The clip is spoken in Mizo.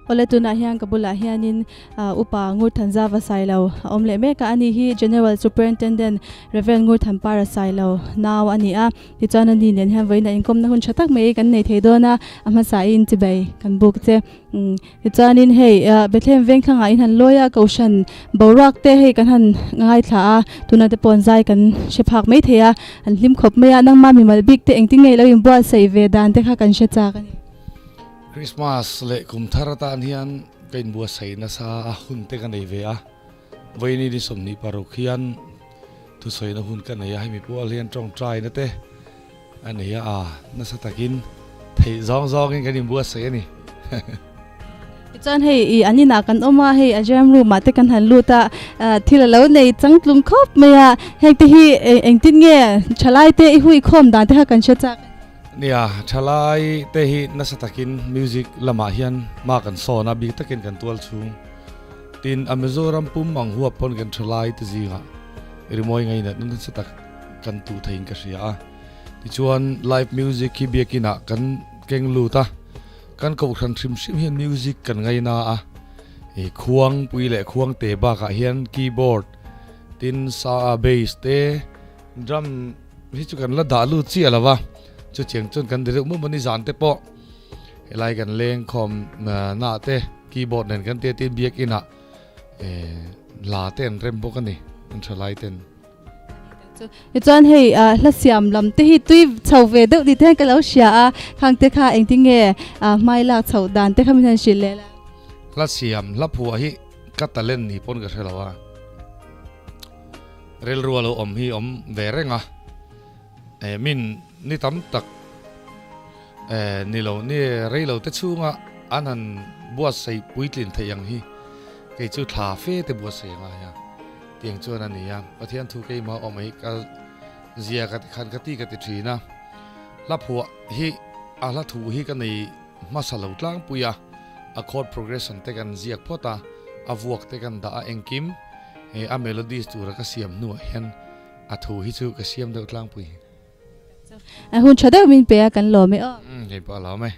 Awle tunah hian ka bulah hianin Upa Ngurthanzava Sailo a awm leh mek a, ani hi General Superintendent Rev Ngurthanpara Sailo nau a ni a, tichuan ani nen hian vawiin a inkawmna hun tha tak mai kan nei thei dawn a, a hmasain chibai kan buk che. Tichuanin hei Bethlehem vengthlangah in han lawi a, Kohhran boruak te hei kan han ngaithla a, tuna te pawh an zai kan hre phak mai thei a, an hlim khawp mai a, nangma mimal bik te engtin nge i lo inbuatsaih ve dan te kha kan hre chak a ni. Christmas leh kum thar atan hian ka inbuatsaih nasa a, hun te ka nei ve a, vawiini ni 26 hian thusawina hun ka nei a, hemi pual hian tawngtaina te a nei a, aa nasa takin theih zawng zawngin kan inbuatsaih a ni. Tichuan hei i an inah kan awm a, hei a jam room ah te kan han lut a, thil a lo nei changtlung khawp mai a, heng te hi engtin nge thalai te i huikhawm dan te kha kan hre chak a ni. Nia, thalai te hi nasa takin music lamah hian hma kan sawn a, bik takin kan tual chhung. Tin, a Mizoram pum ang huap pawn kan thalai te zingah rimawi ngainatna nasa tak kan tuh theiin ka hria a. Tichuan, live music hi biakinah kan keng lut a, kan kohhran hrim hrim hian music kan ngaina a. I khuang pui leh khuang te bakah hian keyboard, tin sa, bass te, Drum hi chu kan la dah lut chiah lo va, chutiang chuan kan direuh mum a ni zan te pawh helai kan leng khawm na te keyboard nen kan tia tin biakin ah la te an rem bawk a ni an tha lai ten. Tichuan hei hla siam lam te hi tui chho ve deuh ni te hian ka lo hria a, khang te kha engtin nge hmai lak chhoh dan te kha min han hrilh leh la. Hla siam hla phuah hi ka talent ni pawn ka hre lo a. Rilru a lo awm hi awm ve reng a, eh min ni tam tak eh ni lo ni rei lo te chhunga an han buatsaih puitlin theih ang hi kei chu thla fe te buatsaih a ngai a, tiang chuan a ni a, Pathian thu keimah awm hi ka zia ka ti khan ka ti ka ti thin a, hla phuah hi a hla thu hi ka nei hmasa lo tlangpui a, a chord progression te kan ziak phawt a, a vuak te kan dah a engkim. He a melodies tura ka siam hnuah hian a thu hi chu ka siam deuh tlangpui. A hun tha deuh min pe a kan lawm e aw. Hei pawh a lawm e.